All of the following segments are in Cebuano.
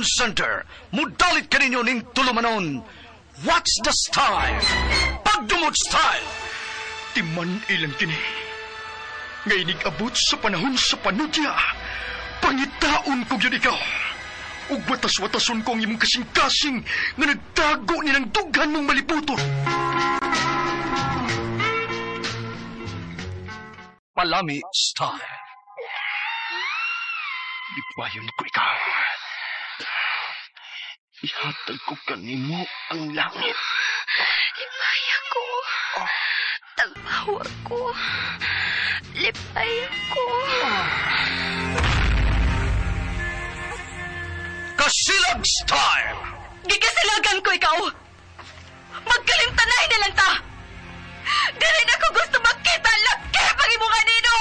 Center mudalit kaninyo ning tulumanon. What's the style? Pagdumot style! Timan ilang kini. Nga inig-abot sa panahon sa panudya, pangitaon ko yun ikaw. Ug watas-watason ko ang imong kasing-kasing nga nagtago ni ng dughan mong malibuton. Palami style. Lipayon ko ikaw. Ihatag ko kanimo ang langit. Lipay ako. Tagpawa ko. Lipay ako. Kasilag style! Gikasilagan ko ikaw. Magkalimtanay na lang ta. Dili na ko gusto makita laki pang imong anino.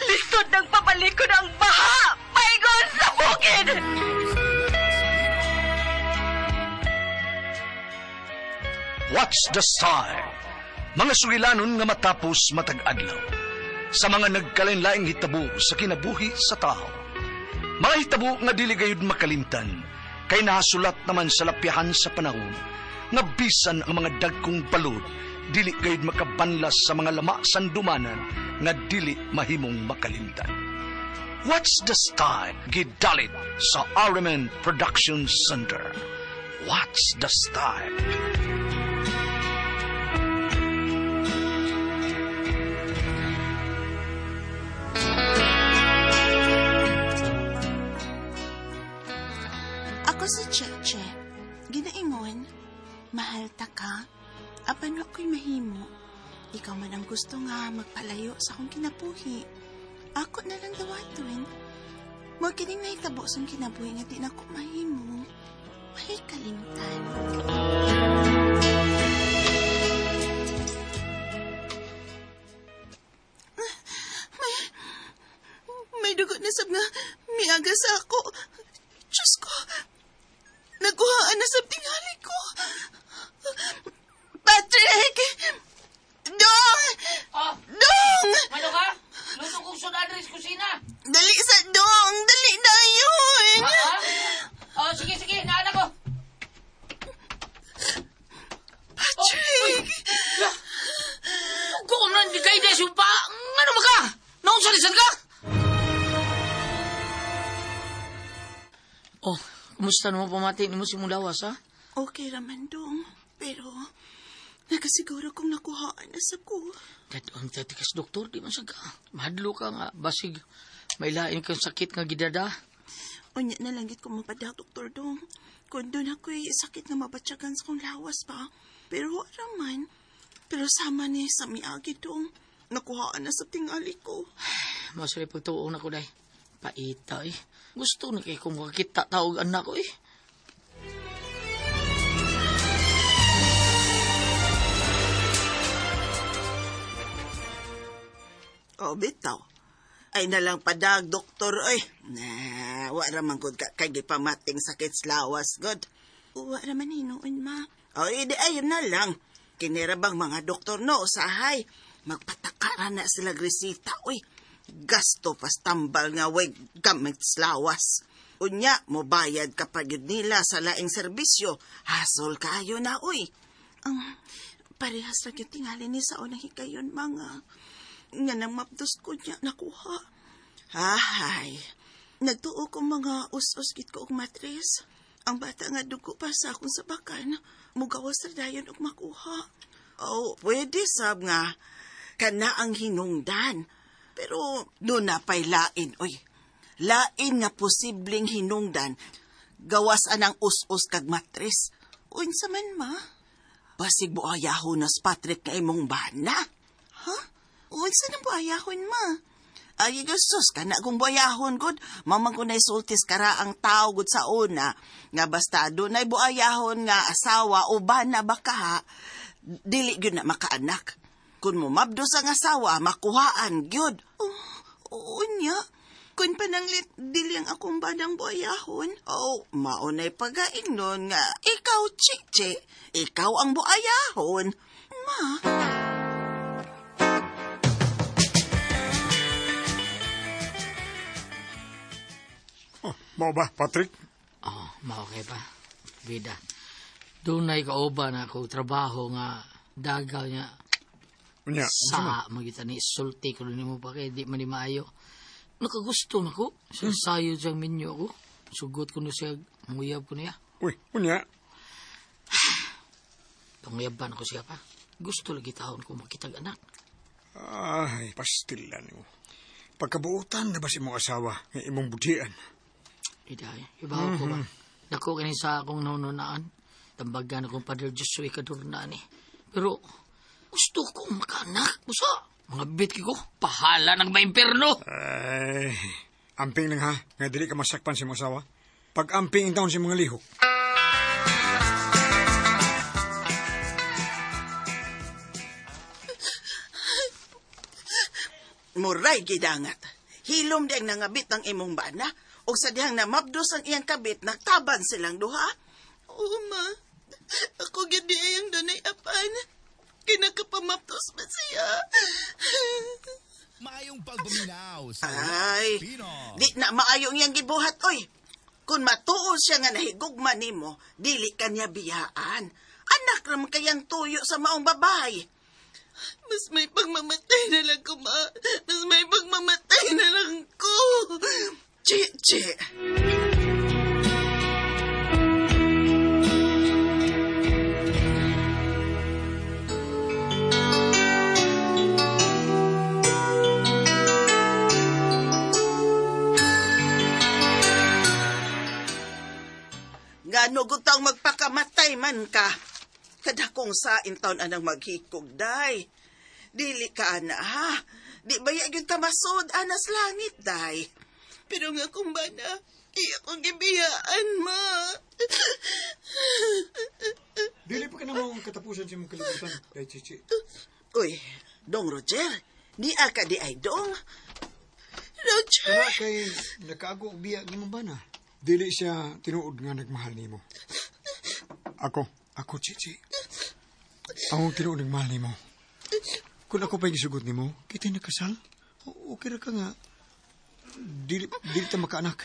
Lisod ng papalikod ang baha. Paingon sa bukid. What's the style? Mga sugilanon nga matapos matag adlaw. Sa mga nagkalain-laing hitabo sa kinabuhi sa tao. Mga hitabo nga dili gayud makalimtan, kay nahasulat naman sa lapyahan sa panahon, nga bisan ang mga dagkong balod, dili gayud makabanlas sa mga lama sandumanan nga dili mahimong makalimtan. What's the style? Gidalit sa RMN Production Center. What's the style? Ako si Cheche. Ginaingon, mahal ta ka. Apan wa ko'y mahimo. Ikaw man ang gusto nga magpalayo sa akong kinabuhi. Ako na lang dawaton. Mo kining nahitabo sa kinabuhi nga di na ko mahimo. May kalimtan. May dugo na sab nga miaga sa ako. Diyos ko! Nakuhaan na sa tingali ko. Patrick! Dong! Oh, Dong! ano ka? Luto kong sunadres kusina. Dali sa dong! Dali na yun! Ha? Ha? Oh, sige, sige. Naanak ko. Patrick! Kung nandi kay Desyo pa, ano ba ka? Noong salisan ka? Oh, kumusta naman pamati ni mo si Mulawas, ha? Okay raman, dong. Pero, nakasiguro kong nakuhaan na sa ko. Dadong tatikas, doktor, di man sa ka. Mahadlo ka nga, basig. May lain kang sakit nga gidada. Unya na lang gid ko mapadak, Doktor Dong. Kung doon ako'y sakit nga mabatyagan sa kong lawas pa. Pero wa raman. Pero sama ni sa miagi, Dong. Nakuhaan na sa tingali ko. Masuri pagtuon ako, day. Paita, eh. Gusto na kay kong makakita taog anak ko, eh. O, bitaw. Ay nalang padag, doktor, oy. Na, wa raman gud ka kay gipamating sakit sa lawas, god. Wa raman hinuon, ma. O, idi ayon na lang. Kinira bang mga doktor no, usahay. Magpatakara na sila resita, oy. Gasto pas tambal nga way gamit sa lawas. Unya, mobayad ka pa gyud nila sa laing serbisyo. Hasol kayo na, oy. Ang parehas ra gyud tingali ni sa unang higayon, mga nga nang mapdos ko niya nakuha. Ahay, Nagtuo ko mga us-us gid ko og matres. Ang bata nga dugo pa sa akong sabakan, mugawas ra dayon og makuha. Oh, pwede sab nga kana ang hinungdan. Pero doon na pa'y lain, oy. Lain nga posibleng hinungdan. Gawas anang us-us kag matres. Unsa man, ma? Basig buayahon na Patrick nga imong bana. Ha? Unsa nang buayahon, ma? Ay, Jesus, kana kung buayahon, god. Mamang ko na isultis kara ang tao, god, sa una. Nga basta doon ay buayahon nga asawa o bana baka ha, dili gyud na makaanak. Kung mumabdos ang asawa, makuhaan gyud. Oh, unya. Kun pananglit, dili ang akong banang buayahon. Oh, maunay pagain nun nga, ikaw, Chiche, ikaw ang buayahon. Ma, Mao ba, Patrick? Oh, mao kay pa. Bida. Dunay kauban ako trabaho nga dagaw niya Unya, sa magita ni sulti ko nimo pa kay di man ni maayo. Nakagusto na ko. Sa sayo siyang minyo ko. Sugot ko na siya, muyab ko niya. Uy, unya. Panguyaban ko siya pa. Gusto lagi taon ko makitag anak. Ay, pastilan mo. Pagkabuutan na ba si imong asawa nga imong budhian? Iday, ibaw ko ba? Dako kini sa akong naununaan. Tambagan akong Padre Josue kadurnaan eh. Pero gusto ko makaanak. Busa, mga bit ko. Pahala ng maimpirno. Ay, amping lang ha, nga dili ka masakpan sa imong asawa. Pag amping taon sa mga lihok. Muray gidangat. Hilom di ang nangabit ang imong bana ug sa dihang namabdos ang iyang kabit nagtaban silang duha. Oo, ma. Ako gid di ayang dunay apan. Kinakapamaptos ba siya? Maayong pagpaminaw sa Ay, Pino. di na maayo ang iyang gibuhat oy. Kung matuo siya nga nahigugma nimo, dili ka niya biyaan. Anak ra man kayang tuyo sa maong babae. Mas may pagmamatay na lang ko, ma. Mas may pagmamatay na lang ko. Chichi. Ngano gutang magpakamatay man ka. Kadakong sa taon anang maghikog, day. Dili ka ana ha. Di ba gyud ka masud anas langit, day. Pero nga kung bana, iya kong gibiyaan, ma. Dili pa ka na mo katapusan sa imong kalibutan, kay Chichi. Uy, Dong Roger, di ka di ay dong. Roger! Kaya kay nakaago og biya ng imong bana. Dili siya tinuod nga nagmahal nimo. Ako, ako Chichi. Ang tinuod nagmahal nimo. Kung ako pa'y gisugot nimo, kita nakasal. Okay ra ka nga. Dili, dili ta makaanak.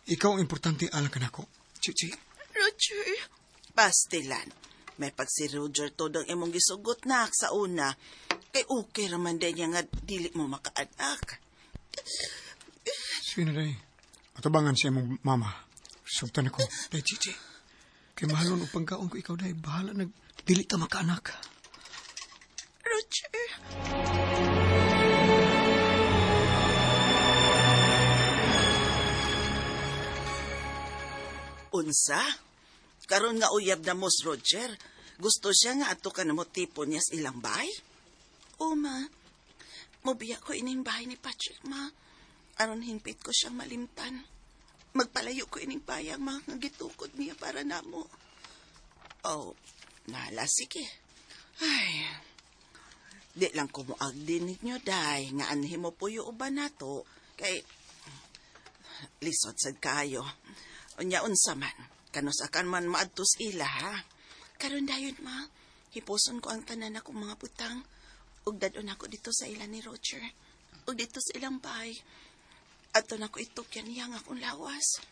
Ikaw ang importante alang kanako, Chichi. Roger! Pastilan. May pag si Roger to ang imong gisugot na sa una. Kay okay raman din niya nga dili mo makaanak. Sige na, day. Atabangan sa imong mama. Sugtan ako. Day, Chichi. Kay mahalon og pagkaon ko ikaw, day. Bahala nag... Dili ta makaanak. Roger! Unsa? Karon nga uyab na mo si Roger. Gusto siya nga ato ka na mo tipo niya sa ilang bay? Oo, ma. Mubiya ko ining bahay ni Patrick, ma. Aron hinpit ko siyang malimtan. Magpalayo ko ining bayang mga gitukod niya para namo. Oh, nahala, sige. Ay, di lang ko moagdi ninyo, day. Nga anhi mo puyo uban nato. Kay, lisod sad kayo. Unya unsa man, kanusakan man maadtos ila, ha? Karon dayon, ma. Hipuson ko ang tanan akong mga butang. Ug dadon ako dito sa ila ni Roger. Ug dito sa ilang bahay. Ato na ko itukyan niya ang akong lawas.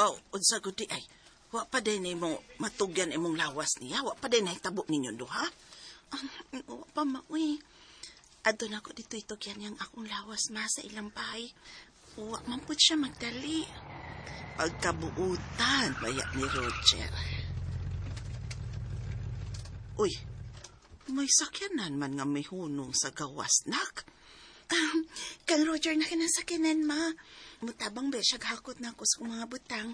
Oh, unsa gud di ay. Wa pa day nimo matugyan imong lawas niya. Wa pa day nahitabo ninyo duha. Wa pa ma, uy. Adto na ko dito itugyan niyang akong lawas, ma, sa ilang bahay. Wa man pud siya magdali. Pagkabuutan, baya ni Roger. Uy, may sakyanan man nga may hunong sa gawas, nak. Kang Roger na kinasakyanan, ma. Mutabang ba siya gahakot na ako sa akong mga butang.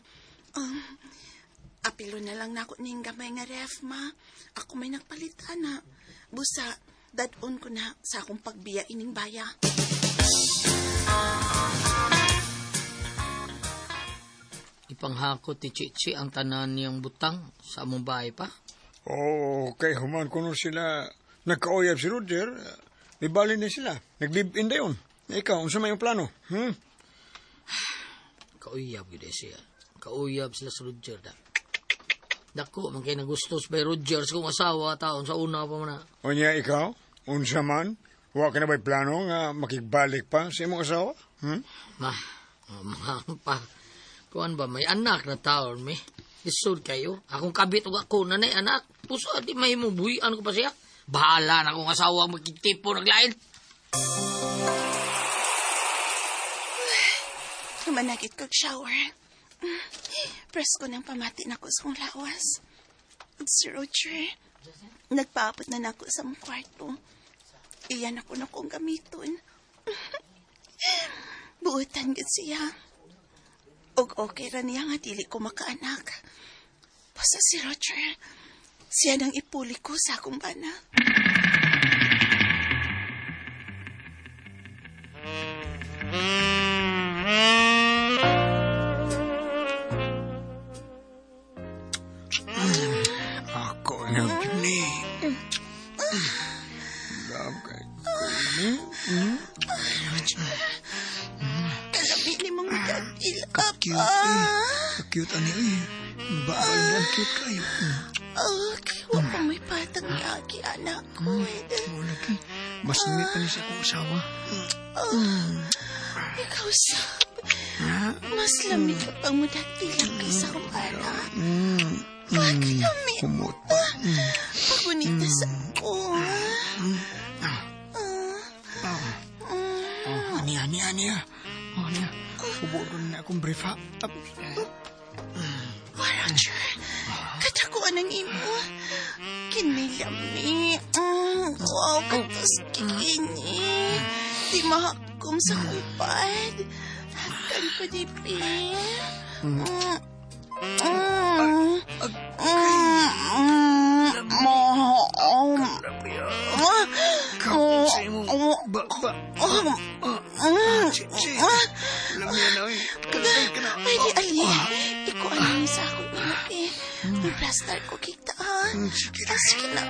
Apilo na lang nako ning gamay nga ref, ma. Ako may nagpalit, ana. Busa, dadon ko na sa akong pagbiya ining baya. Ipanghakot ni Chichi ang tanan niyang butang sa among bahay pa. Oo, kay human kuno sila nagkauyab si Roger. Ibali na sila. Nag-live-in na yun. Ikaw, unsa may imong plano? Kauyab gyud eh siya. Kauyab sila sa Roger da. Dako man kay nagustos by Roger sa kong asawa taon sa una pa man na. Unya ikaw, unsa man? Wa ka na ba'y plano nga makigbalik pa sa imong asawa? Ma, Mga pa. Kuan ba, may anak na taon, mi. Isod kayo. Akong kabit og ako na nay anak. Puso, di may buhian ko pa siya. Bahala na akong asawa magkitipo naglain. Managit kog shower. Presko ng pamati nako sa kong lawas. Ug si Roger, nagpaabot na nako sa mong kwarto. Iyan ako na kong gamiton. Buutan gid siya. Ug okay ra niya nga dili ko makaanak. Basta si Roger, siya nang ipuli ko sa akong bana. Ako na ni. Love kay ni. Kalami ni mong dadil Cute eh. Cute ani eh. Baal na ang cute kayo. Okay, wa pa may patang yagi, anak ko. Mo lagi. Mas nangit pa ni sa akong asawa. Ikaw, Sab. Mas lamig ka pang mudagtilang kaysa akong bana. Pakalami. Kumot pa. Pagunita sa ko. Oh, ani ani ani ah. Oh, ani. Hubo rin na akong brief ha. Tapos. Oh, Roger. Katakuan ang imo. Kinilami. Wow, katos kini. Di mahakom sa kupad. Hakan ko di, pi. Mm. Mm. Mm. Mm. Kapot sa imong ba ba. Si. Lami na oy. Kantay ka na. Ay, di, Ali. Iko ano sa akong imo, pi. May plaster ko kita, ha? Sige Ah, sige na.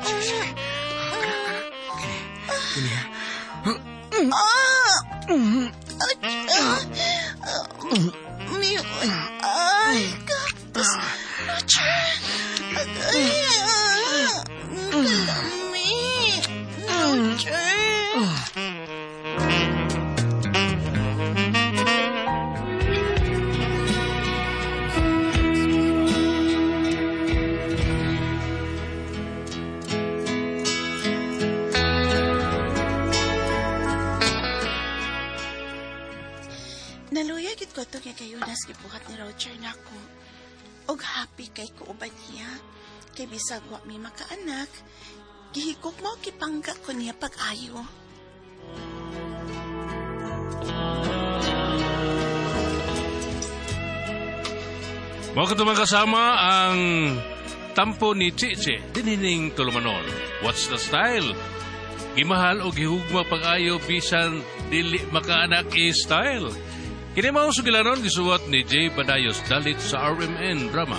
Kini ha. Ah! Ah! Ah! Miyo. Ay, kapos. Roger. Ay, ah. Kalami. Roger. Naluya gid ko to kay kayunas gibuhat ni Roger nako. Og happy kay ko uban niya. Kay bisag wa mi makaanak, gihigok mo kipangga ko niya pag-ayo. Mao kato mga kasama ang tampo ni Chiche dinining tulumanon. What's the style? Gimahal o gihugma pag-ayo bisan dili makaanak i-style. Kini mao sugilanon gisuwat ni J. Badayos dalit sa RMN Drama.